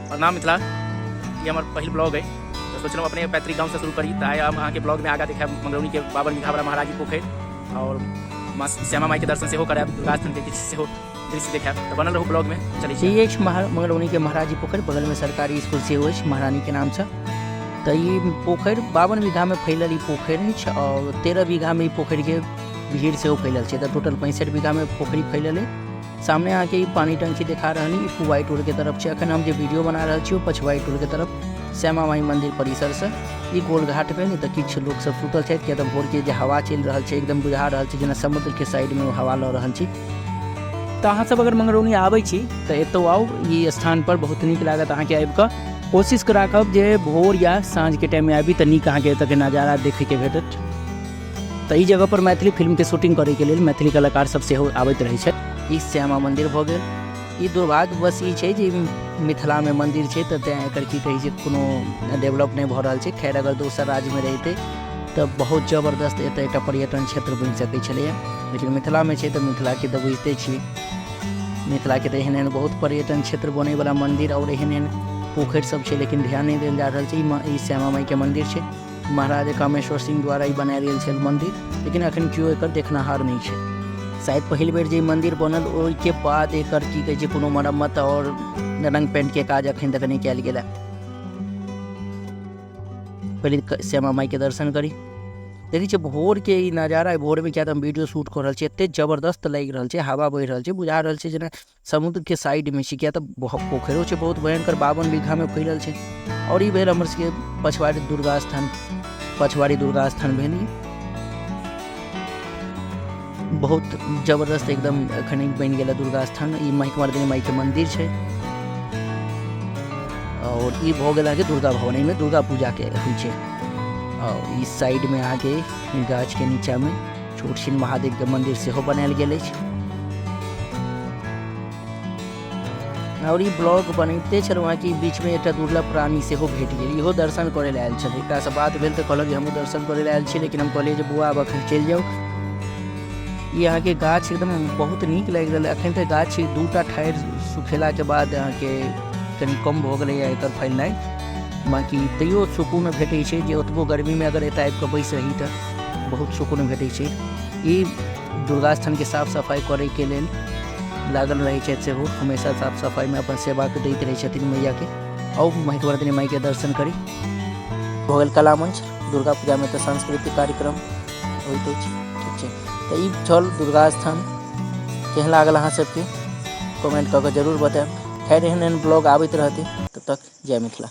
प्रणाम मिथिला। ई हमर पहिल ब्लॉग अइ तऽ सोचलहुँ अपने पैतृक गाँवसँ शुरू करी। तऽ आइ हम अहाँके ब्लॉगमे आगाँ देखायब मंगरौनीके 52 बीघावला महाराजी पोखरि आओर माँ श्यामा माइके दर्शन सेहो करायब, दुर्गा स्थानके किछु सेहो दृश्य देखायब। तऽ बनल रहू ब्लॉगमे। चलै छी। ई अछि मंगरौनीके महाराजी पोखरि, बगलमे सरकारी स्कूल सेहो अछि महारानीके नामसँ। तऽ ई पोखरि 52 बीघामे फैलल ई पोखरि अछि आओर 13 बीघामे ई पोखरिके भीड़ सेहो फैलल छै। तऽ टोटल 65 बीघामे पोखरि फैलल अछि। सामने अहाँके ई पानी टंकी देखा रहल ई पुवाई टोल के तरफ छै। अखन हम जे वीडियो बना रहल छी ओ पछुआई टोल के तरफ श्यामा माई मंदिर परिसर से ई गोल घाट भेल। तऽ किछु लोक सब सुतल छथि, किया तऽ भोर के जे हवा चलि रहल छै एकदम बुझा रहल छै जेना समुद्र के साइड में ओ हवा लऽ रहल छी। तऽ अहाँ सब अगर मंगरौनी आबै छी तऽ एतौ आउ, ई स्थान पर बहुत नीक लागत अहाँके आबि कऽ। कोशिश राखब जे भोर या साँझ के टाइम में आबी तऽ नीक अहाँके एतऽ के नजारा देखैके भेटत। तऽ ई जगह पर मैथिली फिल्मके शूटिंग करैके लेल मैथिली कलाकार सब सेहो आबैत रहै छथि। ई श्यामा मंदिर भऽ गेल। ई दुर्भाग्यवश ई छै जे मिथिलामे मंदिर छै तऽ तेँ एकर की कहै छै कोनो डेवलप नहि भऽ रहल छै। खैर अगर दोसर राज्यमे रहितै तऽ बहुत जबरदस्त एतऽ एकटा पर्यटन क्षेत्र बनि सकै छलैए, लेकिन मिथिलामे छै तऽ मिथिलाके तऽ बुझिते छियै, मिथिलाके तऽ एहन एहन बहुत पर्यटन क्षेत्र बनैवला मन्दिर आओर एहन एहन पोखरि सब छै, लेकिन ध्यान नहि देल जा रहल छै। ई श्यामा माइके मन्दिर छै, महाराजा कामेश्वर सिंह द्वारा ई बनायल गेल छल मन्दिर, लेकिन अखन केओ एकर देखनिहार नहि छै। शायद पहिल बेर जे मन्दिर बनल ओहिके बाद एकर की कहै छै कोनो मरम्मत आओर रंग पेंटके काज अखन तक नहि कयल गेल है। पहिले श्यामा माइके दर्शन करी। देखै छियै भोरके ई नजारा, भोरमे किया तऽ हम वीडियो शूट कऽ रहल छी, एते जबरदस्त लागि रहल छै, हवा बहि रहल छै, बुझा रहल छै जेना समुद्रके साइडमे छी, किया तऽ पोखरिओ छै बहुत भयङ्कर, 52 बीघामे फैलल छै। आओर ई भेल हमर सबके पछवाड़ी दुर्गा स्थान, पछवाड़ी दुर्गा स्थान भेल। ई बहुत जबरदस्त एकदम एखन बनि गेल दुर्गा स्थान। ई महिकमर्दिनी माइके मन्दिर छै आओर ई भऽ गेल अहाँके दुर्गा भवन, एहिमे दुर्गा पूजाके होइ छै। आओर ई साइडमे अहाँके गाछके नीचाँमे छोट छिन महादेवके मन्दिर सेहो बनायल गेल अछि। आओर ई ब्लॉग बनैते छलहुँ हँ कि बीचमे एकटा दुर्लभ प्राणी सेहो भेट गेल, इहो दर्शन करै लए आयल छलै। एकरासँ बात भेल तऽ कहलक जे हमहूँ दर्शन करै लए आयल छी, लेकिन हम कहलियै जे बौआ आब एखन चलि जाउ। ई अहाँके गाछ एकदम बहुत नीक लागि रहल। एखन तऽ गाछ दूटा ठाढ़ि सुखेलाके बाद अहाँके कनि कम भऽ गेलैए एकर फैलनाइ, बाँकी तैयो सुकून भेटै छै जे ओतबो गर्मीमे अगर एतऽ आबिकऽ बैस रही तऽ बहुत सुकून भेटै छै। ई दुर्गा स्थानके साफ सफाइ करैके लेल लागल रहै छथि, सेहो हमेशा साफ सफाइमे अपन सेवाके दैत रहै छथिन मैयाके। आउ महिकवर्दिनी माइके दर्शन करी। भऽ गेल कला मंच, दुर्गा पूजामे तऽ सांस्कृतिक कार्यक्रम होइत अछि। ठीक छै, तऽ ई छल दुर्गा स्थान। केहन लागल अहाँ सबके कमेंट कऽ कऽ जरूर बतायब। खैर एहन एहन ब्लॉग आबैत रहतै, तब तक जय मिथिला।